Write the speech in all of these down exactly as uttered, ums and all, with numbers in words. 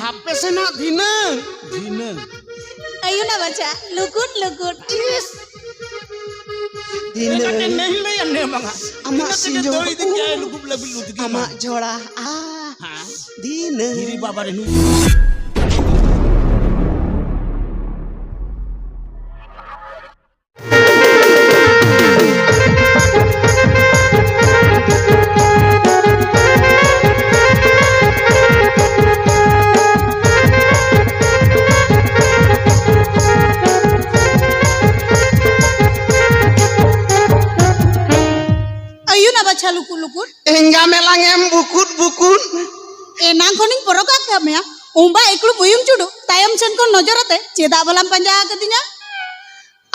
ᱦᱟᱯᱮ ᱥᱮᱱᱟᱜ ᱫᱷᱤᱱᱟᱹᱝ᱾ ᱫᱷᱤᱱᱟᱹᱝ᱾ ᱟᱭᱩᱱᱟ ᱵᱟᱪᱷᱟ, ᱞᱩᱠᱩᱴ ᱞᱩᱠᱩᱴ᱾ ᱤᱥ᱾ ᱫᱷᱤᱱᱟᱹᱝ᱾ ᱱᱮᱦᱤ ᱞᱟᱹᱭ ᱟᱢ ᱱᱮ ᱵᱟᱝᱟ᱾ ᱟᱢᱟᱜ ᱤᱱᱟᱹ ᱛᱮᱜᱮ ᱥᱤᱧᱡᱚ᱾ ᱫᱟᱹᱲ ᱤᱫᱤ ᱠᱮᱜᱼᱟᱭ ᱞᱩᱜᱩᱵ ᱞᱟᱹᱜᱤᱫ ᱞᱩᱜᱩᱵ ᱜᱮ ᱟᱢᱟᱜ ᱵᱟᱝ᱾ ᱡᱷᱚᱲᱟ᱾ ᱟ᱾ ᱦᱮᱸ᱾ ᱫᱷᱤᱱᱟᱹᱝ᱾ ᱫᱷᱤᱨᱤ ᱵᱟᱵᱟ ᱨᱮ ᱱᱩᱭ᱾ ᱟᱭᱩᱱᱟ ᱵᱟᱪᱷᱟ ᱞᱩᱠᱩ ᱞᱩᱠᱩ᱾ ᱮᱸᱜᱟ ᱢᱮᱞᱟᱝ ᱮᱢ ᱵᱩᱠᱩᱫ ᱵᱩᱠᱩᱫ᱾ ᱮᱱᱟᱝ ᱠᱷᱚᱱᱤᱧ ᱯᱚᱨᱚᱠ ᱟᱠᱟᱫ ᱢᱮᱭᱟ᱾ ᱩᱢᱵᱟ ᱮᱠᱞᱩ ᱵᱩᱭᱩᱝ ᱪᱩᱰᱩ, ᱛᱟᱭᱚᱢ ᱥᱮᱱ ᱠᱷᱚᱱ ᱱᱚᱡᱚᱨ ᱟᱛᱮ ᱪᱮᱫᱟᱜ ᱵᱷᱟᱞᱟᱢ ᱯᱟᱸᱡᱟ ᱟᱠᱟᱫᱤᱧᱟ?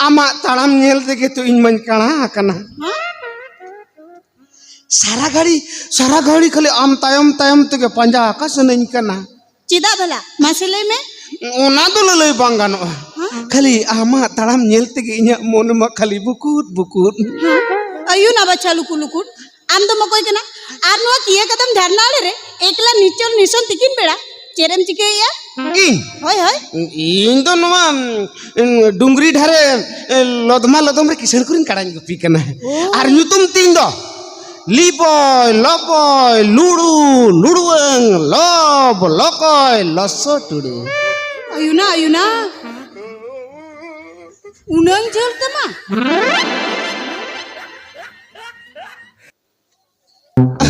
ᱟᱢᱟᱜ ᱛᱟᱲᱟᱢ ᱧᱮᱞ ᱛᱮᱜᱮ ᱛᱚ ᱤᱧ ᱢᱟᱧ ᱠᱟᱬᱟ ᱟᱠᱟᱱᱟ᱾ ᱦᱮᱸ? ᱥᱟᱨᱟ ᱜᱷᱟᱹᱲᱤ, ᱥᱟᱨᱟ ᱜᱷᱟᱹᱲᱤ ᱠᱷᱟᱹᱞᱤ ᱟᱢ ᱛᱟᱭᱚᱢ ᱛᱟᱭᱚᱢ ᱛᱮᱜᱮ ᱯᱟᱸᱡᱟ ᱟᱠᱟ ᱥᱟᱱᱟᱧ ᱠᱟᱱᱟ᱾ ᱪᱮᱫᱟᱜ ᱵᱷᱟᱞᱟ? ᱢᱟᱥᱮ ᱞᱟᱹᱭ ᱢᱮ᱾ ᱚᱱᱟ ᱫᱚ ᱞᱟᱹᱞᱟᱹᱭ ᱵᱟᱝ ᱜᱟᱱᱚᱜᱼᱟ᱾ ᱦᱮᱸ? ᱠᱷᱟᱹᱞᱤ ᱟᱢᱟᱜ ᱛᱟᱲᱟᱢ ᱧᱮᱞ ᱛᱮᱜᱮ ᱤᱧᱟᱹᱜ ᱢᱚᱱᱮ ᱢᱟ ᱠᱷᱟᱹᱞᱤ ᱵᱩᱠᱩᱫ ᱵᱩᱠᱩᱫ᱾ ᱦᱮᱸ? ᱟᱭᱩᱱᱟ ᱵᱟᱪᱷᱟ ᱞᱩᱠᱩ ᱞᱩᱠᱩ᱾ ᱟᱢ ᱫᱚᱢ ᱚᱠᱚᱭ ᱠᱟᱱᱟ? ᱟᱨ ᱱᱚᱣᱟ ᱠᱤᱭᱟᱹ ᱠᱟᱫᱟᱢ ᱡᱷᱟᱨᱱᱟ ᱟᱲᱮ ᱨᱮ ᱮᱠᱞᱟ ᱱᱤᱪᱚᱞ ᱱᱤᱥᱚᱱ ᱛᱤᱠᱤᱱ ᱵᱮᱲᱟ ᱪᱮᱫ ᱮᱢ ᱪᱤᱠᱟᱹᱭᱮᱫᱼᱟ? ᱤᱧ? ᱦᱳᱭ, ᱦᱳᱭ᱾ ᱤᱧ ᱫᱚ ᱱᱚᱣᱟ, ᱩᱸ, ᱰᱩᱝᱨᱤ ᱫᱷᱟᱨᱮ, ᱮ, ᱞᱚᱫᱢᱟ ᱞᱚᱫᱚᱢ ᱨᱮ ᱠᱤᱥᱟᱹᱬ ᱠᱚᱨᱮᱧ ᱠᱟᱲᱟᱧ ᱜᱩᱯᱤ ᱠᱟᱱᱟ᱾ ᱳ᱾ ᱟᱨ ᱧᱩᱛᱩᱢ ᱛᱤᱧ ᱫᱚ ᱞᱤᱵᱚᱭ, ᱞᱚᱵᱚᱭ, ᱞᱩᱲᱩ, ᱞᱩᱲᱩᱣᱟᱹᱝ, ᱞᱚᱵ, ᱞᱚᱠᱚᱭ, ᱞᱚᱥᱚ ᱴᱩᱰᱩ᱾ ᱟᱭᱩᱱᱟ, ᱟᱭᱩᱱᱟ᱾ ᱩᱱᱟᱹᱝ ᱡᱷᱟᱹᱞ ᱛᱟᱢᱟ?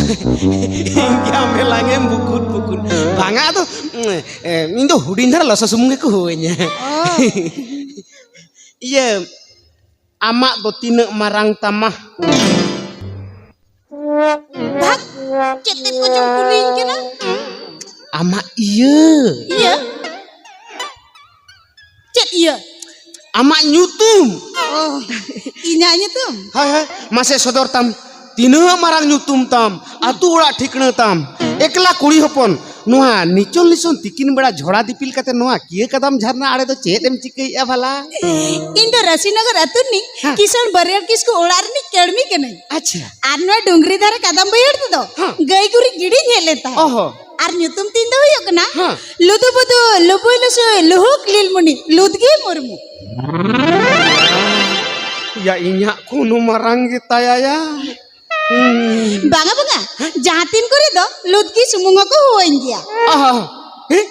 ᱤᱧ ᱜᱮ ᱟᱢ ᱮᱞᱟᱝ ᱮᱢ ᱵᱩᱠᱩᱫ ᱵᱩᱠᱩᱫ᱾ ᱵᱟᱝᱟ, ᱟᱫᱚ, ᱮ, ᱤᱧ ᱫᱚ ᱦᱩᱰᱤᱧ ᱫᱷᱟᱨᱟ ᱞᱚᱥᱚ ᱥᱩᱢᱩᱝ ᱜᱮᱠᱚ ᱦᱩᱣᱟᱹᱧᱟ᱾ ᱚ᱾ ᱤᱭᱟᱹ, ᱟᱢᱟᱜ ᱫᱚ ᱛᱤᱱᱟᱹᱜ ᱢᱟᱨᱟᱝ ᱛᱟᱢᱟ? ᱵᱷᱟᱜ, ᱪᱮᱫ ᱛᱮ ᱠᱚᱪᱚᱢ ᱠᱩᱞᱤᱧ ᱠᱟᱱᱟ? ᱟᱢᱟᱜ ᱤᱭᱟᱹ᱾ ᱤᱭᱟᱹ? ᱪᱮᱫ ᱤᱭᱟᱹ? ᱟᱢᱟᱜ ᱧᱩᱛᱩᱢ᱾ ᱚ, ᱤᱧᱟᱹᱜ ᱧᱩᱛᱩᱢ? ᱦᱳᱭ, ᱦᱳᱭ, ᱢᱟᱥᱮ ᱥᱚᱫᱚᱨ ᱛᱟᱢ, ᱛᱤᱱᱟᱹᱜ ᱢᱟᱨᱟᱝ ᱧᱩᱛᱩᱢ ᱛᱟᱢ, ᱟᱹᱛᱩ ᱚᱲᱟᱜ ᱴᱷᱤᱠᱟᱹᱱᱟ ᱛᱟᱢ, ᱮᱠᱞᱟ ᱠᱩᱲᱤ ᱦᱚᱯᱚᱱ, ᱱᱚᱣᱟ ᱱᱤᱪᱚᱞ ᱱᱤᱥᱚᱱ ᱛᱤᱠᱤᱱ ᱵᱮᱲᱟ ᱡᱷᱚᱲᱟ ᱫᱤᱯᱤᱞ ᱠᱟᱛᱮ ᱱᱚᱣᱟ ᱠᱤᱭᱟᱹ ᱠᱟᱫᱟᱢ ᱡᱷᱟᱨᱱᱟ ᱟᱲᱮ ᱫᱚ ᱪᱮᱫ ᱮᱢ ᱪᱤᱠᱟᱹᱭᱮᱫᱼᱟ ᱵᱷᱟᱞᱟ? ᱤᱧ ᱫᱚ ᱨᱟᱥᱤᱱᱚᱜᱚᱨ ᱟᱹᱛᱩ ᱨᱤᱱᱤᱡ ᱦᱮᱸ᱾ ᱠᱤᱥᱟᱹᱬ ᱵᱟᱹᱨᱭᱟᱹᱲ ᱠᱤᱥᱠᱩ ᱚᱲᱟᱜ ᱨᱤᱱᱤᱡ ᱠᱟᱹᱲᱢᱤ ᱠᱟᱹᱱᱟᱹᱧ᱾ ᱟᱪᱪᱷᱟ᱾ ᱟᱨ ᱱᱚᱣᱟ ᱰᱩᱝᱨᱤ ᱫᱷᱟᱨᱮ ᱠᱟᱫᱟᱢ ᱵᱟᱹᱭᱦᱟᱹᱲ ᱛᱮᱫᱚ ᱦᱮᱸ᱾ ᱜᱟᱹᱭ ᱜᱩᱨᱤᱡ ᱜᱤᱰᱤᱧ ᱦᱮᱡ ᱞᱮᱱ ᱛᱟᱦᱮᱸᱫ᱾ ᱚᱦᱚ᱾ ᱟᱨ ᱧᱩᱛᱩᱢ ᱛᱤᱧ ᱫᱚ ᱦᱩᱭᱩᱜ ᱠᱟᱱᱟ ᱦᱮᱸ᱾ ᱞᱩᱫᱩ ᱵᱩᱫᱩ ᱞᱩᱵᱩᱭ ᱞᱩᱥᱩᱭ ᱞᱩᱦᱩᱠ ᱞᱤᱞᱢᱩᱱᱤ ᱞᱩᱫᱽᱜᱤ ᱢᱩᱨᱢᱩ᱾ ᱭᱟ, ᱤᱧᱟᱹᱜ ᱠᱩᱱᱩ ᱢᱟᱨᱟᱝ ᱜᱮᱛᱟᱭᱟ ᱭᱟ᱾ ᱦᱩᱸ᱾ ᱵᱟᱝᱟ, ᱵᱟᱝᱟ, ᱡᱟᱦᱟᱸ ᱛᱤᱱ ᱠᱚᱨᱮ ᱫᱚ ᱞᱩᱫᱽᱜᱤ ᱥᱩᱢᱩᱝ ᱦᱚᱸᱠᱚ ᱦᱩᱣᱟᱹᱧ ᱜᱮᱭᱟ᱾ ᱟᱦᱟ, ᱦᱮᱸ?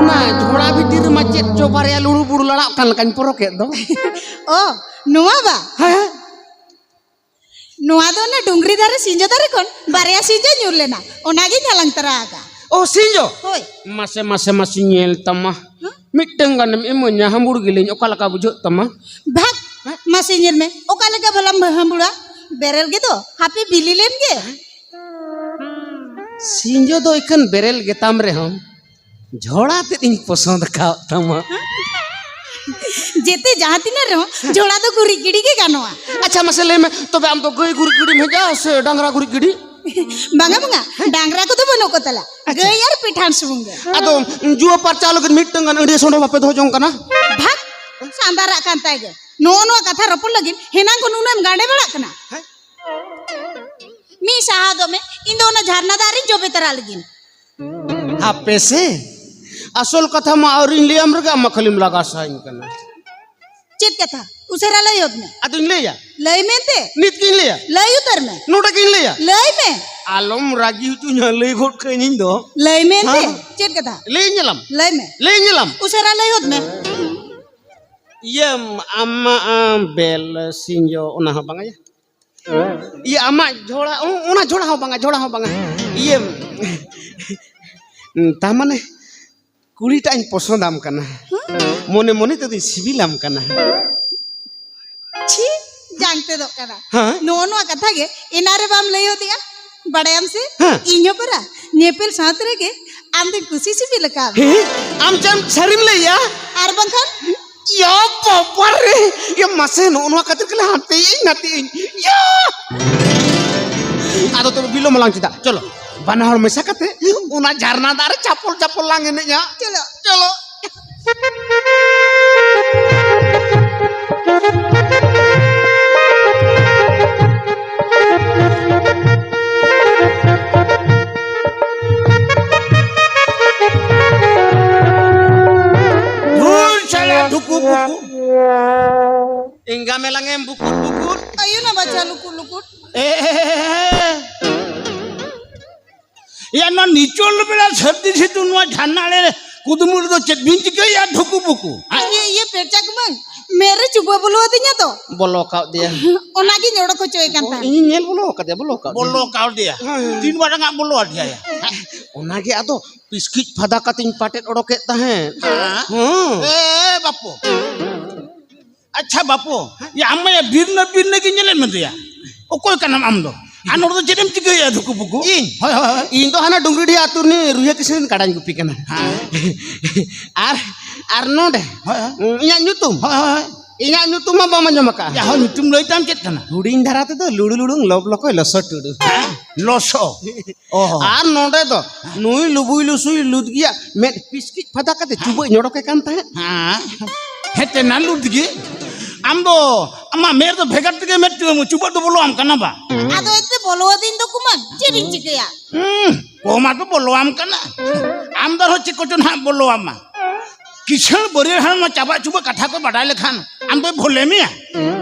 ᱚᱱᱟ ᱡᱷᱚᱲᱟ ᱵᱷᱤᱛᱤᱨ ᱨᱮᱢᱟ ᱪᱮᱫ ᱪᱚ ᱵᱟᱨᱭᱟ ᱞᱩᱲᱩ ᱵᱩᱲᱩ ᱞᱟᱲᱟᱜ ᱠᱟᱱ ᱞᱮᱠᱟᱧ ᱯᱚᱨᱚᱠᱮᱫ ᱫᱚ᱾ ᱚ, ᱱᱚᱣᱟ ᱵᱟ? ᱦᱮᱸ᱾ ᱱᱚᱣᱟ ᱫᱚ ᱚᱱᱟ ᱰᱩᱝᱨᱤ ᱫᱷᱟᱨᱮ ᱥᱤᱸᱡᱚ ᱫᱟᱨᱮ ᱠᱷᱚᱱ ᱵᱟᱨᱭᱟ ᱥᱤᱸᱡᱚ ᱧᱩᱨ ᱞᱮᱱᱟ, ᱚᱱᱟᱜᱤᱧ ᱦᱟᱞᱟᱝ ᱛᱚᱨᱟ ᱟᱠᱟᱫᱼᱟ᱾ ᱚ, ᱥᱤᱸᱡᱚ? ᱦᱳᱭ᱾ ᱢᱟᱥᱮ, ᱢᱟᱥᱮ, ᱢᱟᱥᱮ ᱧᱮᱞ ᱛᱟᱢᱟ᱾ ᱦᱮᱸ? ᱢᱤᱫᱴᱟᱝ ᱜᱟᱱᱮᱢ ᱤᱢᱟᱹᱧᱟ, ᱦᱟᱺᱵᱩᱲ ᱜᱮᱞᱤᱧ, ᱚᱠᱟ ᱞᱮᱠᱟ ᱵᱩᱡᱷᱟᱹᱜ ᱛᱟᱢᱟ? ᱵᱷᱟᱜ! ᱢᱟᱥᱮ ᱧᱮᱞ ᱢᱮ, ᱚᱠᱟ ᱞᱮᱠᱟ ᱵᱷᱟᱞᱟᱢ ᱦᱟᱺᱵᱩᱲᱟ? ᱵᱮᱨᱮᱞ ᱜᱮᱫᱚ, ᱦᱟᱯᱮ ᱵᱤᱞᱤ ᱞᱮᱱ ᱜᱮ᱾ ᱥᱤᱸᱡᱚ ᱫᱚ ᱮᱠᱷᱮᱱ ᱵᱮᱨᱮᱞ ᱜᱮᱛᱟᱢ ᱨᱮᱦᱚᱸ, ᱡᱷᱚᱲᱟ ᱛᱮᱫ ᱤᱧ ᱯᱚᱥᱚᱸᱫ ᱟᱠᱟᱫ ᱛᱟᱢᱟ᱾ ᱡᱮᱛᱮ ᱡᱟᱦᱟᱸ ᱛᱤᱱᱟᱹᱜ ᱨᱮᱦᱚᱸ, ᱡᱷᱚᱲᱟ ᱫᱚ ᱜᱩᱨᱤᱡ ᱜᱤᱰᱤ ᱜᱮ ᱜᱟᱱᱚᱜᱼᱟ᱾ ᱟᱪᱪᱷᱟ, ᱢᱟᱥᱮ ᱞᱟᱹᱭ ᱢᱮ, ᱛᱚᱵᱮ ᱟᱢ ᱫᱚ ᱜᱟᱹᱭ ᱜᱩᱨᱤᱡ ᱜᱤᱰᱤᱢ ᱦᱮᱡᱼᱟ ᱥᱮ ᱰᱟᱝᱨᱟ ᱜᱩᱨᱤᱡ ᱜᱤᱰᱤ? ᱵᱟᱝᱟ, ᱵᱟᱝᱟ, ᱰᱟᱝᱨᱟ ᱠᱚᱫᱚ ᱵᱟᱹᱱᱩᱜ ᱠᱚ ᱛᱟᱞᱮ᱾ ᱟᱪᱪᱷᱟ᱾ ᱜᱟᱹᱭ ᱟᱨ ᱯᱤᱴᱷᱟᱱ ᱥᱩᱢᱩᱝ ᱜᱮ᱾ ᱟᱫᱚ ᱡᱩᱣᱟᱹ ᱯᱟᱨᱪᱟᱣ ᱞᱟᱹᱜᱤᱫ ᱢᱤᱫᱴᱟᱝ ᱜᱟᱱ ᱟᱹᱰᱤ ᱥᱚᱸᱰᱷᱚ ᱵᱟᱯᱮ ᱫᱚᱦᱚ ᱡᱚᱝ ᱠᱟᱱᱟ? ᱵᱷᱟᱜ! ᱥᱟᱸᱫᱟᱨᱟᱜ ᱠᱟᱱ ᱛᱟᱭ ᱜᱮ᱾ ᱱᱚᱜᱼᱚ ᱱᱚᱣᱟ ᱠᱟᱛᱷᱟ ᱨᱚᱯᱚᱲ ᱞᱟᱹᱜᱤᱫ ᱦᱮᱱᱟᱝ ᱠᱷᱚᱱ ᱩᱱᱟᱹᱜ ᱮᱢ ᱜᱟᱸᱰᱮ ᱵᱟᱲᱟᱜ ᱠᱟᱱᱟ? ᱦᱮᱸ? ᱢᱤᱫ ᱥᱟᱦᱟ ᱫᱚ ᱢᱮ, ᱤᱧ ᱫᱚ ᱚᱱᱟ ᱡᱷᱟᱨᱱᱟ ᱫᱟᱜ ᱨᱤᱧ ᱡᱚᱵᱮ ᱛᱟᱨᱟ ᱞᱮᱜᱤᱧ᱾ ᱦᱟᱯᱮ ᱥᱮ, ᱟᱥᱚᱞ ᱠᱟᱛᱷᱟ ᱢᱟ ᱟᱹᱣᱨᱤᱧ ᱞᱟᱹᱭᱟᱢ ᱨᱮᱜᱮ ᱟᱢ ᱢᱟ ᱠᱷᱟᱹᱞᱤᱢ ᱞᱟᱜᱟ ᱥᱟᱦᱟᱧ ᱠᱟᱱᱟ᱾ ᱪᱮᱫ ᱠᱟᱛᱷᱟ? ᱩᱥᱟᱹᱨᱟ ᱞᱟᱹᱭ ᱦᱚᱫ ᱢᱮ᱾ ᱟᱫᱚᱧ ᱞᱟᱹᱭᱟ? ᱞᱟᱹᱭ ᱢᱮ ᱮᱱᱛᱮ᱾ ᱱᱤᱛ ᱜᱤᱧ ᱞᱟᱹᱭᱟ? ᱞᱟᱹᱭ ᱩᱛᱟᱹᱨ ᱢᱮ᱾ ᱱᱚᱰᱮ ᱜᱤᱧ ᱞᱟᱹᱭᱟ? ᱞᱟᱹᱭ ᱢᱮ᱾ ᱟᱞᱚᱢ ᱨᱟᱹᱜᱤ ᱦᱚᱪᱚᱧᱟ, ᱞᱟᱹᱭ ᱜᱚᱫ ᱠᱟᱹᱧ ᱤᱧ ᱫᱚ᱾ ᱞᱟᱹᱭ ᱢᱮ ᱮᱱᱛᱮ᱾ ᱦᱮᱸ? ᱪᱮᱫ ᱠᱟᱛᱷᱟ? ᱞᱟᱹᱭ ᱧᱮᱞᱟᱢ? ᱞᱟᱹᱭ ᱢᱮ᱾ ᱞᱟᱹᱭ ᱧᱮᱞᱟᱢ? ᱩᱥᱟᱹᱨᱟ ᱞᱟᱹᱭ ᱦᱚᱫ ᱢᱮ᱾ ᱤᱭᱟᱹ, ᱟᱢᱟᱜ, ᱟᱢ, ᱵᱮᱞ, ᱥᱤᱧᱡᱚ, ᱚᱱᱟ ᱦᱚᱸ ᱵᱟᱝᱟ ᱭᱟ? ᱤᱭᱟᱹ, ᱟᱢᱟᱜ ᱡᱷᱚᱲᱟ, ᱚ-, ᱚᱱᱟ ᱡᱷᱚᱲᱟ ᱦᱚᱸ ᱵᱟᱝᱟ, ᱡᱷᱚᱲᱟ ᱦᱚᱸ ᱵᱟᱝᱟ᱾ ᱤᱭᱟᱹ, ᱛᱟ ᱢᱟᱱᱮ, ᱠᱩᱲᱤᱴᱟᱜ ᱤᱧ ᱯᱚᱥᱚᱸᱫᱟᱢ ᱠᱟᱱᱟ᱾ ᱦᱮᱸ? ᱢᱚᱱᱮ ᱢᱚᱱᱮ ᱛᱮᱫᱚᱧ ᱥᱤᱵᱤᱞᱟᱢ ᱠᱟᱱᱟ᱾ ᱪᱷᱤ, ᱡᱟᱝ ᱛᱮᱫᱚᱜ ᱠᱟᱱᱟ᱾ ᱦᱮᱸ? ᱱᱚᱜᱼᱚ ᱱᱚᱣᱟ ᱠᱟᱛᱷᱟ ᱜᱮ ᱮᱱᱟ ᱨᱮ ᱵᱟᱢ ᱞᱟᱹᱭ ᱦᱚᱫᱮᱜᱼᱟ? ᱵᱟᱲᱟᱭᱟᱢ ᱥᱮ, ᱦᱮᱸ᱾ ᱤᱧ ᱦᱚᱸ ᱯᱟᱨᱟ ᱧᱮᱯᱮᱞ ᱥᱟᱶᱛᱮ ᱨᱮᱜᱮ ᱟᱢ ᱫᱚᱧ ᱠᱩᱥᱤ ᱥᱤᱵᱤᱞ ᱟᱠᱟᱫ ᱢᱮᱭᱟ᱾ ᱦᱮᱸ? ᱟᱢ ᱪᱮᱫ ᱥᱟᱹᱨᱤᱢ ᱞᱟᱹᱭᱮᱜᱼᱟ? ᱟᱨ ᱵᱟᱝᱠᱷᱟᱱ? ᱭᱟ ᱵᱟᱵᱟ ᱨᱮ! ᱭᱟ ᱢᱟᱥᱮ, ᱱᱚᱜᱼᱚ ᱱᱚᱣᱟ ᱠᱷᱟᱹᱛᱤᱨ ᱜᱮᱞᱮ ᱦᱟᱱᱛᱮᱭᱮᱜ ᱤᱧ ᱱᱟᱛᱮᱭᱮᱜ ᱤᱧ᱾ ᱭᱟ! ᱟᱫᱚ ᱛᱚᱵᱮ ᱵᱤᱞᱚᱢ ᱟᱞᱟᱝ ᱪᱮᱫᱟᱜ? ᱪᱚᱞᱚ, ᱵᱟᱱᱟ ᱦᱚᱲ ᱢᱮᱥᱟ ᱠᱟᱛᱮ ᱚᱱᱟ ᱡᱷᱟᱨᱱᱟ ᱫᱟᱜ ᱨᱮ ᱪᱟᱯᱚᱞ ᱪᱟᱯᱚᱞ ᱞᱟᱝ ᱮᱱᱮᱡᱼᱟ᱾ ᱪᱚᱞᱚ᱾ ᱪᱚᱞᱚ᱾ ᱠᱟᱢᱮ ᱞᱟᱝᱮᱢ ᱵᱩᱠᱩᱴ ᱵᱩᱠᱩᱴ᱾ ᱟᱭᱩ ᱱᱟ ᱵᱟᱪᱷᱟ ᱞᱩᱠᱩᱴ ᱞᱩᱠᱩᱴ᱾ ᱮ, ᱮ, ᱮ, ᱮ, ᱮ᱾ ᱭᱟ, ᱱᱚᱣᱟ ᱱᱤᱪᱚᱞ ᱵᱮᱲᱟ ᱥᱟᱹᱨᱫᱤ ᱥᱤᱛᱩᱝ ᱱᱚᱣᱟ ᱡᱷᱟᱨᱱᱟ ᱟᱲᱮ ᱨᱮ ᱠᱩᱫᱩᱢᱩᱲ ᱫᱚ ᱪᱮᱫ ᱵᱤᱱ ᱪᱤᱠᱟᱹᱭᱟ, ᱰᱷᱩᱠᱩ ᱯᱩᱠᱩ? ᱤᱭᱟᱹ, ᱤᱭᱟᱹ, ᱯᱮᱲᱪᱟ ᱠᱩᱢᱟᱹᱝ, ᱢᱮᱫ ᱨᱮ ᱪᱩᱵᱟᱹ ᱵᱚᱞᱚ ᱟᱹᱫᱤᱧᱟ ᱛᱚ᱾ ᱵᱚᱞᱚ ᱠᱟᱣᱫᱮᱭᱟ᱾ ᱚᱱᱟᱜᱤᱧ ᱚᱰᱚᱠ ᱦᱚᱪᱚᱭᱮ ᱠᱟᱱ ᱛᱟᱦᱮᱸᱫ᱾ ᱤᱧ ᱧᱮᱞ ᱵᱚᱞᱚ ᱠᱟᱫᱮᱭᱟ, ᱵᱚᱞᱚ ᱠᱟᱣᱫᱮᱭᱟ᱾ ᱵᱚᱞᱚ ᱠᱟᱣᱫᱮᱭᱟ? ᱦᱮᱸ᱾ ᱛᱤᱱ ᱢᱟᱨᱟᱝ ᱟᱜ ᱵᱚᱞᱚ ᱟᱫᱮᱭᱟ? ᱚᱱᱟᱜᱮ ᱟᱫᱚ ᱯᱤᱥᱠᱤᱡ ᱯᱷᱟᱫᱟ ᱠᱟᱛᱮᱧ ᱯᱟᱴᱮᱫ ᱚᱰᱚᱠᱮᱫ ᱛᱟᱦᱮᱸᱫ᱾ ᱦᱮᱸ? ᱦᱮᱸ᱾ ᱮ ᱵᱟᱯᱩ, ᱟᱪᱪᱷᱟ ᱵᱟᱯᱩ, ᱭᱟ ᱟᱢ ᱢᱟ ᱭᱟ ᱵᱤᱨᱱᱟᱹ ᱵᱤᱨᱱᱟᱹ ᱜᱮ ᱧᱮᱞᱮᱫ ᱢᱮ ᱫᱚᱭᱟ᱾ ᱚᱠᱚᱭ ᱠᱟᱱᱟᱢ ᱟᱢ ᱫᱚ? ᱟᱨ ᱱᱚᱰᱮ ᱫᱚ ᱪᱮᱫ ᱮᱢ ᱪᱤᱠᱟᱹᱭᱮᱫᱼᱟ ᱫᱷᱩᱠᱩ ᱯᱩᱠᱩ? ᱤᱧ? ᱦᱳᱭ, ᱦᱳᱭ, ᱦᱳᱭ᱾ ᱤᱧ ᱫᱚ ᱦᱟᱱᱟ ᱰᱩᱝᱨᱤ ᱰᱤᱦᱟᱹ ᱟᱹᱛᱩ ᱨᱤᱱᱤᱡ ᱨᱩᱭᱦᱟᱹ ᱠᱤᱥᱟᱹᱬ ᱨᱤᱱ ᱠᱟᱰᱟᱧ ᱜᱩᱯᱤ ᱠᱟᱱᱟ᱾ ᱦᱮᱸ᱾ ᱟᱨ, ᱟᱨ ᱱᱚᱰᱮ, ᱦᱳᱭ, ᱦᱳᱭ᱾ ᱤᱧᱟᱹᱜ ᱧᱩᱛᱩᱢ? ᱦᱳᱭ, ᱦᱳᱭ, ᱦᱳᱭ᱾ ᱤᱧᱟᱹᱜ ᱧᱩᱛᱩᱢ ᱢᱟ ᱵᱟᱢ ᱟᱸᱡᱚᱢ ᱟᱠᱟᱫᱼᱟ᱾ ᱭᱟ ᱦᱳ, ᱧᱩᱛᱩᱢ ᱞᱟᱹᱭ ᱛᱟᱢ ᱪᱮᱫ ᱠᱟᱱᱟ? ᱦᱩᱰᱤᱧ ᱫᱷᱟᱨᱟ ᱛᱮᱫᱚ ᱞᱩᱲᱩ ᱞᱩᱲᱩᱝ ᱞᱚᱵ ᱞᱚᱠᱚᱭ ᱞᱚᱥᱚ ᱴᱩᱰᱩ᱾ ᱦᱮᱸ? ᱞᱚᱥᱚ᱾ ᱚ᱾ ᱟᱨ ᱱᱚᱰᱮ ᱫᱚ ᱱᱩᱭ ᱞᱩᱵᱩᱭ ᱞᱩᱥᱩᱭ ᱞᱩᱫᱽᱜᱤᱭᱟᱜ ᱢᱮᱫ ᱯᱤᱥᱠᱤᱡ ᱯᱷᱟᱫᱟ ᱠᱟᱛᱮ ᱪᱩᱵᱟᱹᱜ ᱤᱧ ᱚᱰᱚᱠᱮ ᱠᱟᱱ ᱛᱟᱦᱮᱸᱫ᱾ ᱦᱮᱸ? ᱦᱮᱸ ᱛᱮ ᱱᱟ ᱞᱩᱫᱽᱜᱤ, ᱟᱢ ᱫᱚ ᱟᱢᱟᱜ ᱢᱮᱫ ᱨᱮᱫᱚ ᱵᱷᱮᱜᱟᱨ ᱛᱮᱜᱮ ᱢᱮᱫ ᱪᱩ-, ᱪᱩᱵᱟᱹᱜ ᱫᱚ ᱵᱚᱞᱚ ᱟᱢ ᱠᱟᱱᱟ ᱵᱟ? ᱟᱫᱚ ᱮᱱᱛᱮ ᱵᱚᱞᱚ ᱟᱹᱫᱤᱧ ᱫᱚ ᱠᱩᱢᱟᱹᱝ, ᱪᱮᱫ ᱤᱧ ᱪᱤᱠᱟᱹᱭᱟ? ᱦᱩᱸ, ᱠᱚᱢᱟ ᱫᱚ ᱵᱚᱞᱚ ᱟᱢ ᱠᱟᱱᱟ᱾ ᱟᱢ ᱫᱚ ᱟᱨᱦᱚᱸ ᱪᱮᱫ ᱠᱚᱪᱚ ᱱᱟᱦᱟᱜ ᱵᱚᱞᱚ ᱟᱢᱟ᱾ ᱠᱤᱥᱟᱹᱬ ᱵᱟᱹᱨᱭᱟᱹᱲ ᱦᱟᱲᱟᱢ ᱱᱚᱣᱟ ᱪᱟᱵᱟᱜ ᱪᱩᱵᱟᱹᱜ ᱠᱟᱛᱷᱟ ᱠᱚ ᱵᱟᱰᱟᱭ ᱞᱮᱠᱷᱟᱱ ᱟᱢ ᱫᱚᱭ ᱵᱷᱚᱞᱮ ᱢᱮᱭᱟ᱾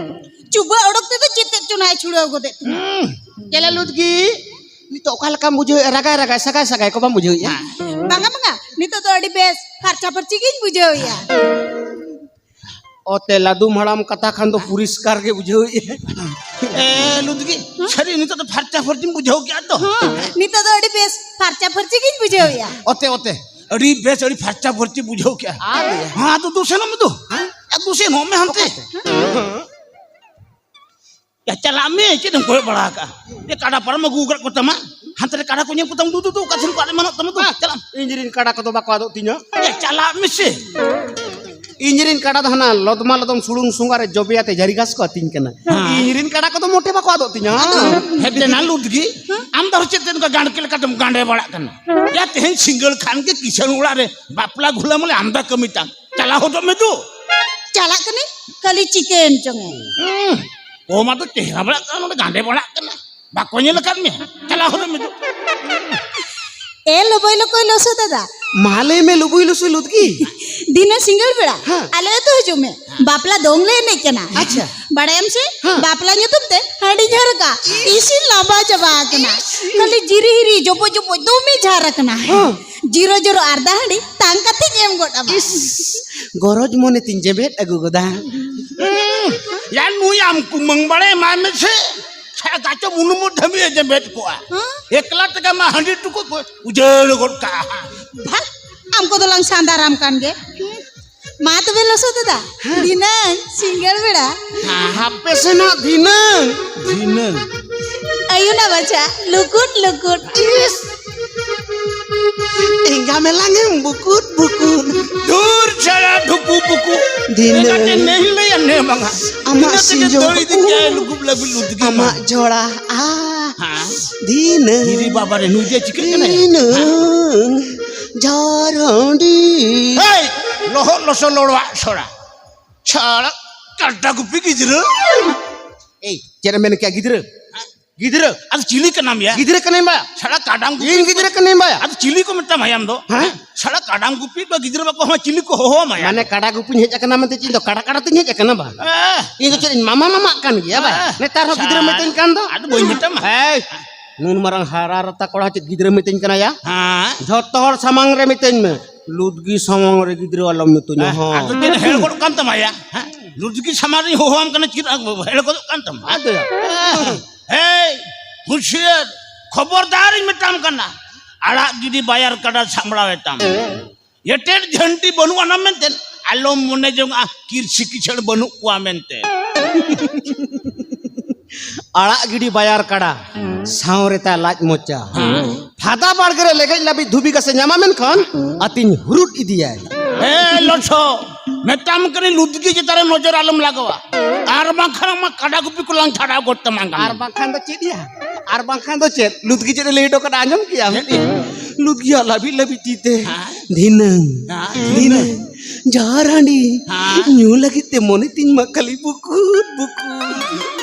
ᱪᱩᱵᱟᱹᱜ ᱚᱰᱚᱠ ᱛᱮᱫᱚ ᱪᱮᱫ ᱛᱮᱫ ᱪᱚ ᱱᱟᱦᱟᱜ ᱮ ᱪᱷᱩᱲᱟᱹᱣ ᱜᱚᱫᱮᱫ ᱛᱤᱧᱟ᱾ ᱦᱩᱸ᱾ ᱪᱮᱞᱮ ᱞᱩᱫᱽᱜᱤ, ᱱᱤᱛᱚᱜ ᱚᱠᱟ ᱞᱮᱠᱟᱢ ᱵᱩᱡᱷᱟᱹᱣᱮᱫᱼᱟ? ᱨᱟᱜᱟᱭ ᱨᱟᱜᱟᱭ, ᱥᱟᱜᱟᱭ ᱥᱟᱜᱟᱭ ᱠᱚ ᱵᱟᱢ ᱵᱩᱡᱷᱟᱹᱣᱮᱫᱼᱟ? ᱵᱟᱝᱟ, ᱵᱟᱝᱟ, ᱱᱤᱛᱚᱜ ᱫᱚ ᱟᱹᱰᱤ ᱵᱮᱥ ᱯᱷᱟᱨᱪᱟ ᱯᱷᱟᱹᱨᱪᱤ ᱜᱤᱧ ᱵᱩᱡᱷᱟᱹᱣᱮᱫᱼᱟ᱾ ᱚᱛᱮ ᱞᱟᱫᱩᱢ ᱦᱟᱲᱟᱢ ᱠᱟᱛᱷᱟ ᱠᱷᱟᱱ ᱫᱚ ᱯᱚᱨᱤᱥᱠᱟᱨ ᱜᱮ ᱵᱩᱡᱷᱟᱹᱣᱮᱫᱼᱟ᱾ ᱮ, ᱞᱩᱫᱽᱜᱤ, ᱥᱟᱹᱨᱤ ᱱᱤᱛᱚᱜ ᱫᱚ ᱯᱷᱟᱨᱪᱟ ᱯᱷᱟᱹᱨᱪᱤᱢ ᱵᱩᱡᱷᱟᱹᱣ ᱠᱮᱜᱼᱟ ᱛᱚ? ᱦᱚᱸ, ᱱᱤᱛᱚᱜ ᱫᱚ ᱟᱹᱰᱤ ᱵᱮᱥ ᱯᱷᱟᱨᱪᱟ ᱯᱷᱟᱹᱨᱪᱤ ᱜᱤᱧ ᱵᱩᱡᱷᱟᱹᱣᱮᱫᱼᱟ᱾ ᱚᱛᱮ, ᱚᱛᱮ, ᱟᱹᱰᱤ ᱵᱮᱥ, ᱟᱹᱰᱤ ᱯᱷᱟᱨᱪᱟ ᱯᱷᱟᱹᱨᱪᱤ ᱵᱩᱡᱷᱟᱹᱣ ᱠᱮᱜᱼᱟ᱾ ᱟᱨ? ᱦᱮᱸ, ᱟᱫᱚ ᱫᱩ ᱥᱮᱱᱚᱜ ᱢᱮ ᱫᱩ᱾ ᱦᱮᱸ? ᱮ, ᱫᱩ ᱥᱮᱱᱚᱜ ᱢᱮ ᱦᱟᱱᱛᱮ᱾ ᱚᱠᱟᱛᱮ? ᱦᱮᱸ? ᱭᱟ, ᱪᱟᱞᱟᱜ ᱢᱮ, ᱪᱮᱫ ᱮᱢ ᱠᱚᱭᱚᱜ ᱵᱟᱲᱟ ᱟᱠᱟᱜᱼᱟ? ᱮ, ᱠᱟᱰᱟ ᱯᱟᱨᱚᱢ ᱟᱹᱜᱩ ᱟᱠᱟᱫ ᱠᱚ ᱛᱟᱢᱟ, ᱦᱟᱱᱛᱮ ᱨᱮ ᱠᱟᱰᱟ ᱠᱚ ᱧᱮᱞ ᱠᱚ ᱛᱟᱢᱟ, ᱫᱩ, ᱫᱩ, ᱫᱩ, ᱚᱠᱟ ᱥᱮᱱ ᱠᱚ ᱟᱫ ᱮᱢᱟᱱᱚᱜ ᱛᱟᱢᱟ, ᱫᱩ, ᱪᱟᱞᱟᱜ ᱢᱮ᱾ ᱤᱧ ᱨᱮᱱ ᱠᱟᱰᱟ ᱠᱚᱫᱚ ᱵᱟᱠᱚ ᱟᱫᱚᱜ ᱛᱤᱧᱟ᱾ ᱮ, ᱪᱟᱞᱟᱜ ᱢᱮᱥᱮ᱾ ᱤᱧ ᱨᱮᱱ ᱠᱟᱰᱟ ᱫᱚ ᱦᱟᱱᱟ ᱞᱚᱫᱢᱟ ᱞᱚᱫᱚᱢ ᱥᱩᱲᱩᱝ ᱥᱚᱸᱜᱟ ᱨᱮ ᱡᱚᱵᱮᱭᱟᱛᱮ ᱡᱟᱹᱨᱤ ᱜᱷᱟᱥ ᱠᱚ ᱟᱹᱛᱤᱧ ᱠᱟᱱᱟ᱾ ᱦᱮᱸ᱾ ᱤᱧ ᱨᱮᱱ ᱠᱟᱰᱟ ᱠᱚᱫᱚ ᱢᱚᱴᱮ ᱵᱟᱠᱚ ᱟᱫᱚᱜ ᱛᱤᱧᱟ᱾ ᱦᱮᱡ ᱞᱮᱱᱟ ᱞᱩᱫᱽᱜᱤ, ᱟᱢ ᱫᱚ ᱪᱮᱫ ᱛᱮ ᱱᱚᱝᱠᱟ ᱜᱟᱸᱰᱮ ᱞᱮᱠᱟᱛᱮᱢ ᱜᱟᱸᱰᱮ ᱵᱟᱲᱟᱜ ᱠᱟᱱᱟ? ᱭᱟ, ᱛᱮᱦᱮᱧ ᱥᱤᱸᱜᱟᱹᱲ ᱠᱷᱟᱱ ᱜᱮ ᱠᱤᱥᱟᱹᱬ ᱚᱲᱟᱜ ᱨᱮ ᱵᱟᱯᱞᱟ ᱜᱷᱩᱞᱟᱹ ᱢᱟᱞᱮ ᱟᱢᱫᱟ ᱠᱟᱹᱢᱤ ᱛᱟᱢ᱾ ᱪᱟᱞᱟᱣ ᱦᱚᱫᱚᱜ ᱢᱮ ᱫᱩ᱾ ᱪᱟᱞᱟᱜ ᱠᱟᱹᱱᱟᱹᱧ, ᱠᱷᱟᱹᱞᱤ ᱪᱤᱠᱟᱹᱭᱮᱱ ᱪᱚᱝ ᱮ᱾ ᱦᱩᱸ, ᱠᱚ ᱢᱟ ᱫᱚ ᱪᱮᱦᱨᱟ ᱵᱟᱲᱟᱜ ᱠᱟᱱᱟ, ᱱᱚᱰᱮ ᱜᱟᱸᱰᱮ ᱵᱟᱲᱟᱜ ᱠᱟᱱᱟ᱾ ᱵᱟᱠᱚ ᱧᱮᱞ ᱟᱠᱟᱫ ᱢᱮᱭᱟ? ᱪᱟᱞᱟᱣ ᱦᱚᱫᱚᱜ ᱢᱮ ᱫᱩ᱾ ᱮ ᱞᱚᱵᱚᱭ ᱞᱚᱠᱚᱭ ᱞᱚᱥᱚ ᱫᱟᱫᱟ, ᱢᱟ ᱞᱟᱹᱭ ᱢᱮ ᱞᱩᱵᱩᱭ ᱞᱩᱥᱩᱭ ᱞᱩᱛᱠᱤ᱾ ᱫᱷᱤᱱᱟᱹ ᱥᱤᱸᱜᱟᱹᱲ ᱵᱮᱲᱟ ᱦᱮᱸ᱾ ᱟᱞᱮ ᱟᱹᱛᱩ ᱦᱤᱡᱩᱜ ᱢᱮ, ᱵᱟᱯᱞᱟ ᱫᱚᱝ ᱞᱮ ᱮᱱᱮᱡ ᱠᱟᱱᱟ᱾ ᱟᱪᱪᱷᱟ᱾ ᱵᱟᱲᱟᱭᱟᱢ ᱥᱮ? ᱦᱮᱸ᱾ ᱵᱟᱯᱞᱟ ᱧᱩᱛᱩᱢ ᱛᱮ ᱦᱟᱺᱰᱤ ᱡᱷᱟᱨᱠᱟ, ᱤᱥᱤᱱ ᱞᱟᱸᱵᱟ ᱪᱟᱵᱟ ᱟᱠᱟᱱᱟ᱾ ᱠᱷᱟᱹᱞᱤ ᱡᱤᱨᱤ ᱦᱤᱨᱤ ᱡᱚᱵᱚ ᱡᱚᱵᱚ ᱫᱚᱢᱮ ᱡᱷᱟᱨ ᱟᱠᱟᱱᱟ᱾ ᱦᱮᱸ᱾ ᱡᱤᱨᱚ ᱡᱚᱨᱚ ᱟᱨᱫᱟ ᱦᱟᱺᱰᱤ ᱛᱟᱝ ᱠᱟᱛᱮᱧ ᱮᱢ ᱜᱚᱫ ᱟᱢᱟ᱾ ᱤᱥ, ᱜᱚᱨᱚᱡᱽ ᱢᱚᱱᱮ ᱛᱤᱧ ᱡᱮᱵᱮᱫ ᱟᱹᱜᱩ ᱜᱚᱫᱟ᱾ ᱦᱩᱸ, ᱭᱟ ᱱᱩᱭ ᱟᱢ ᱠᱩᱢᱟᱹᱝ ᱵᱟᱲᱮ ᱮᱢᱟᱭ ᱢᱮᱥᱮ᱾ ᱥᱟᱭᱟ ᱜᱟᱪᱚ ᱢᱩᱱᱩᱢᱩ ᱫᱷᱟᱹᱵᱤᱡ ᱮ ᱡᱮᱵᱮᱫ ᱠᱚᱜᱼᱟ᱾ ᱦᱮᱸ? ᱮᱠᱞᱟ ᱛᱮᱜᱮ ᱢᱟ ᱦᱟᱺᱰᱤ ᱴᱩᱠᱩᱡ ᱠᱚ ᱩᱡᱟᱹᱲ ᱜᱚᱫ ᱠᱟᱜᱼᱟ᱾ ᱵᱷᱟᱜ, ᱟᱢ ᱠᱚᱫᱚ ᱞᱟᱝ ᱥᱟᱸᱫᱟᱨᱟᱢ ᱠᱟᱱ ᱜᱮ᱾ ᱢᱟ ᱛᱚᱵᱮ ᱞᱚᱥᱚᱫ ᱫᱟᱫᱟ, ᱫᱷᱤᱱᱟᱹᱝ ᱥᱤᱸᱜᱟᱹᱲ ᱵᱮᱲᱟ᱾ ᱦᱟᱯᱮ ᱥᱮᱱᱟᱜ ᱫᱷᱤᱱᱟᱹᱝ᱾ ᱫᱷᱤᱱᱟᱹᱝ᱾ ᱟᱹᱭᱩᱱᱟ ᱵᱟᱪᱷᱟ, ᱞᱩᱠᱩᱴ ᱞᱩᱠᱩᱴ᱾ ᱤᱥ! ᱮᱸᱜᱟ ᱢᱮᱞᱟᱝ ᱮᱢ ᱵᱩᱠᱩᱴ ᱵᱩᱠᱩᱴ᱾ ᱫᱷᱩᱨ ᱪᱷᱟᱲᱟ ᱰᱷᱩᱠᱩ ᱯᱩᱠᱩ᱾ ᱫᱷᱤᱱᱟᱹᱝ᱾ ᱮᱸᱜᱟᱛᱮ ᱱᱮ ᱦᱤᱞᱟᱹᱭᱟ ᱱᱮ ᱵᱟᱝᱟ᱾ ᱟᱢᱟᱜ ᱤᱱᱟᱹ ᱛᱮᱜᱮ ᱥᱤᱸᱡᱚ ᱫᱟᱹᱲᱤ ᱫᱤᱱ ᱠᱩᱠᱩ᱾ ᱡᱟᱭ ᱞᱩᱜᱩᱵ ᱞᱟᱹᱜᱩ ᱞᱩᱫᱽᱜᱤ ᱢᱟ᱾ ᱟᱢᱟᱜ ᱡᱷᱚᱲᱟ ᱟ᱾ ᱦᱮᱸ᱾ ᱫᱷᱤᱱᱟᱹᱝ᱾ ᱫᱷᱤᱨᱤ ᱵᱟᱵᱟ ᱨᱮ ᱱᱩᱭ ᱫᱚ ᱪᱤᱠᱟᱹᱜ ᱠᱟᱱᱟᱭ? ᱫᱷᱤᱱᱟᱹᱝ᱾ ᱡᱷᱟᱨᱟᱺᱰᱤ᱾ ᱦᱮᱭ! ᱞᱚᱦᱚᱫ ᱞᱚᱥᱚᱫ ᱞᱚᱲᱚᱣᱟᱜ ᱥᱚᱲᱟ᱾ ᱪᱷᱟᱲᱟ ᱠᱟᱰᱟ ᱜᱩᱯᱤ ᱜᱤᱫᱽᱨᱟᱹ᱾ ᱮᱭ, ᱪᱮᱫ ᱮᱢ ᱢᱮᱱ ᱠᱮᱜᱼᱟ ᱜᱤᱫᱽᱨᱟᱹ? ᱜᱤᱫᱽᱨᱟᱹ? ᱟᱫᱚ ᱪᱤᱞᱤ ᱠᱟᱱᱟᱢ ᱭᱟ? ᱜᱤᱫᱽᱨᱟᱹ ᱠᱟᱹᱱᱟᱹᱧ ᱵᱟ᱾ ᱪᱷᱟᱲᱟ ᱠᱟᱰᱟᱢ ᱜᱩᱯᱤ ᱤᱧ ᱜᱤᱫᱽᱨᱟᱹ ᱠᱟᱹᱱᱟᱹᱧ ᱵᱟ᱾ ᱟᱫᱚ ᱪᱤᱞᱤ ᱠᱚ ᱢᱮᱛᱟᱢᱟ ᱭᱟ ᱟᱢ ᱫᱚ? ᱦᱮᱸ? ᱪᱷᱟᱲᱟ ᱠᱟᱰᱟᱢ ᱜᱩᱯᱤ ᱵᱟ ᱜᱤᱫᱽᱨᱟᱹ ᱵᱟᱠᱚ ᱦᱚᱸ ᱪᱤᱞᱤ ᱠᱚ ᱦᱚᱦᱚ ᱟᱢᱟ ᱭᱟ? ᱢᱟᱱᱮ ᱠᱟᱰᱟ ᱜᱩᱯᱤᱧ ᱦᱮᱡ ᱟᱠᱟᱱᱟ ᱢᱮᱱᱛᱮ ᱪᱮᱫ ᱤᱧ ᱫᱚ ᱠᱟᱰᱟ ᱠᱟᱰᱟ ᱛᱤᱧ ᱦᱮᱡ ᱟᱠᱟᱱᱟ ᱵᱟ? ᱮ᱾ ᱤᱧ ᱫᱚ ᱪᱮᱫ ᱤᱧ ᱢᱟᱢᱟ ᱢᱟᱢᱟᱜ ᱠᱟᱱ ᱜᱮᱭᱟ ᱵᱟ? ᱮ᱾ ᱱᱮᱛᱟᱨ ᱦᱚᱸ ᱜᱤᱫᱽᱨᱟᱹ ᱪᱷᱟᱲᱟ᱾ ᱢᱤᱛᱟᱹᱧ ᱠᱟᱱ ᱫᱚ᱾ ᱟᱫᱚ ᱵᱟᱹᱧ ᱢᱮᱛᱟᱢᱟ᱾ ᱮᱭ, ᱱᱩᱱ ᱢᱟᱨᱟᱝ ᱦᱟᱨᱟ ᱨᱟᱛᱟ ᱠᱚᱲᱟ ᱪᱮᱫ ᱜᱤᱫᱽᱨᱟᱹ ᱢᱤᱛᱟᱹᱧ ᱠᱟᱱᱟ ᱭᱟ? ᱦᱮᱸ᱾ ᱡᱷᱚᱛᱚ ᱦᱚᱲ ᱥᱟᱢᱟᱝ ᱨᱮ ᱢᱤᱛᱟᱹᱧ ᱢᱮ, ᱞᱩᱫᱽᱜᱤ ᱥᱟᱢᱟᱝ ᱨᱮ ᱜᱤᱫᱽᱨᱟᱹ ᱟᱞᱚᱢ ᱢᱤᱛᱟᱹᱧᱟ᱾ ᱦᱮᱸ, ᱦᱚᱸ᱾ ᱟᱫᱚ ᱪᱮᱫ ᱦᱮᱲ ᱜᱚᱫ ᱠᱟᱱ ᱛᱟᱢᱟ ᱭᱟ? ᱦᱮᱸ? ᱞᱩᱫᱽᱜᱤ ᱥᱟᱢᱟᱝ ᱨᱤᱧ ᱦᱚᱦᱚᱣᱟᱢ ᱠᱟᱱᱟ, ᱪᱮᱫ ᱦᱮᱲ ᱜᱚᱫᱚᱜ ᱠᱟᱱ ᱛᱟᱢᱟ? ᱟᱫᱚ ᱭᱟ᱾ ᱦᱮᱸ᱾ ᱦᱮᱭ, ᱦᱩᱸᱥᱤᱭᱟᱹᱨ, ᱠᱷᱚᱵᱚᱨᱫᱟᱨᱤᱧ ᱢᱮᱛᱟᱢ ᱠᱟᱱᱟ, ᱟᱲᱟᱜ ᱜᱤᱰᱤ ᱵᱟᱭᱟᱨ ᱠᱟᱰᱟ ᱥᱟᱢᱵᱲᱟᱣ ᱮᱛᱟᱢ᱾ ᱮᱴᱮᱫ ᱡᱷᱟᱹᱱᱴᱤ ᱵᱟᱹᱱᱩᱜ ᱟᱱᱟ ᱢᱮᱱᱛᱮ ᱟᱞᱚᱢ ᱢᱚᱱᱮ ᱡᱚᱝᱟ ᱠᱤᱨᱥᱤ ᱠᱤᱪᱷᱟᱹᱲ ᱵᱟᱹᱱᱩᱜ ᱠᱚᱣᱟ ᱢᱮᱱᱛᱮ᱾ ᱟᱲᱟᱜ ᱜᱤᱰᱤ ᱵᱟᱭᱟᱨ ᱠᱟᱰᱟ, ᱥᱟᱶ ᱨᱮ ᱛᱟᱭ ᱞᱟᱡ ᱢᱚᱪᱟ᱾ ᱦᱮᱸ᱾ ᱯᱷᱟᱫᱟ ᱵᱟᱲᱜᱮ ᱨᱮ ᱞᱮᱜᱮᱡ ᱞᱟᱹᱵᱤᱫ ᱫᱷᱩᱵᱤ ᱜᱷᱟᱥᱮ ᱧᱟᱢᱟ ᱢᱮᱱᱠᱷᱟᱱ ᱟᱹᱛᱤᱧ ᱦᱩᱨᱩᱫ ᱤᱫᱤᱭᱟᱭ᱾ ᱦᱮ ᱞᱚᱪᱷᱚ, ᱢᱮᱛᱟᱢ ᱠᱟᱹᱱᱟᱹᱧ ᱞᱩᱫᱽᱜᱤ ᱪᱮᱛᱟᱱ ᱨᱮ ᱱᱚᱡᱚᱨ ᱟᱞᱚᱢ ᱞᱟᱜᱟᱣᱟ, ᱟᱨ ᱵᱟᱝᱠᱷᱟᱱ ᱟᱢᱟᱜ ᱠᱟᱰᱟ ᱜᱩᱯᱤ ᱠᱚᱞᱟᱝ ᱪᱷᱟᱰᱟᱣ ᱜᱚᱫ ᱛᱟᱢᱟ ᱜᱟᱢ᱾ ᱟᱨ ᱵᱟᱝᱠᱷᱟᱱ ᱫᱚ ᱪᱮᱫ ᱭᱟ? ᱟᱨ ᱵᱟᱝᱠᱷᱟᱱ ᱫᱚ ᱪᱮᱫ? ᱞᱩᱫᱽᱜᱤ ᱪᱮᱫ ᱮ ᱞᱟᱹᱭ ᱦᱚᱴᱚ ᱠᱟᱫᱟ ᱟᱸᱡᱚᱢ ᱠᱮᱜᱼᱟᱢ? ᱪᱮᱫ ᱭᱟ? ᱞᱩᱫᱽᱜᱤᱭᱟᱜ ᱞᱟᱹᱵᱤᱫ ᱞᱟᱹᱵᱤᱫ ᱛᱤ ᱛᱮ, ᱦᱮᱸ? ᱫᱷᱤᱱᱟᱹᱝ, ᱦᱮᱸ? ᱫᱷᱤᱱᱟᱹᱝ, ᱡᱟᱦᱟᱸ ᱨᱟᱺᱰᱤ ᱦᱮᱸ? ᱧᱩ ᱞᱟᱹᱜᱤᱫ ᱛᱮ ᱢᱚᱱᱮ ᱛᱤᱧ ᱢᱟ ᱠᱷᱟᱹᱞᱤ ᱵᱩᱠᱩᱫ ᱵᱩᱠᱩᱫ᱾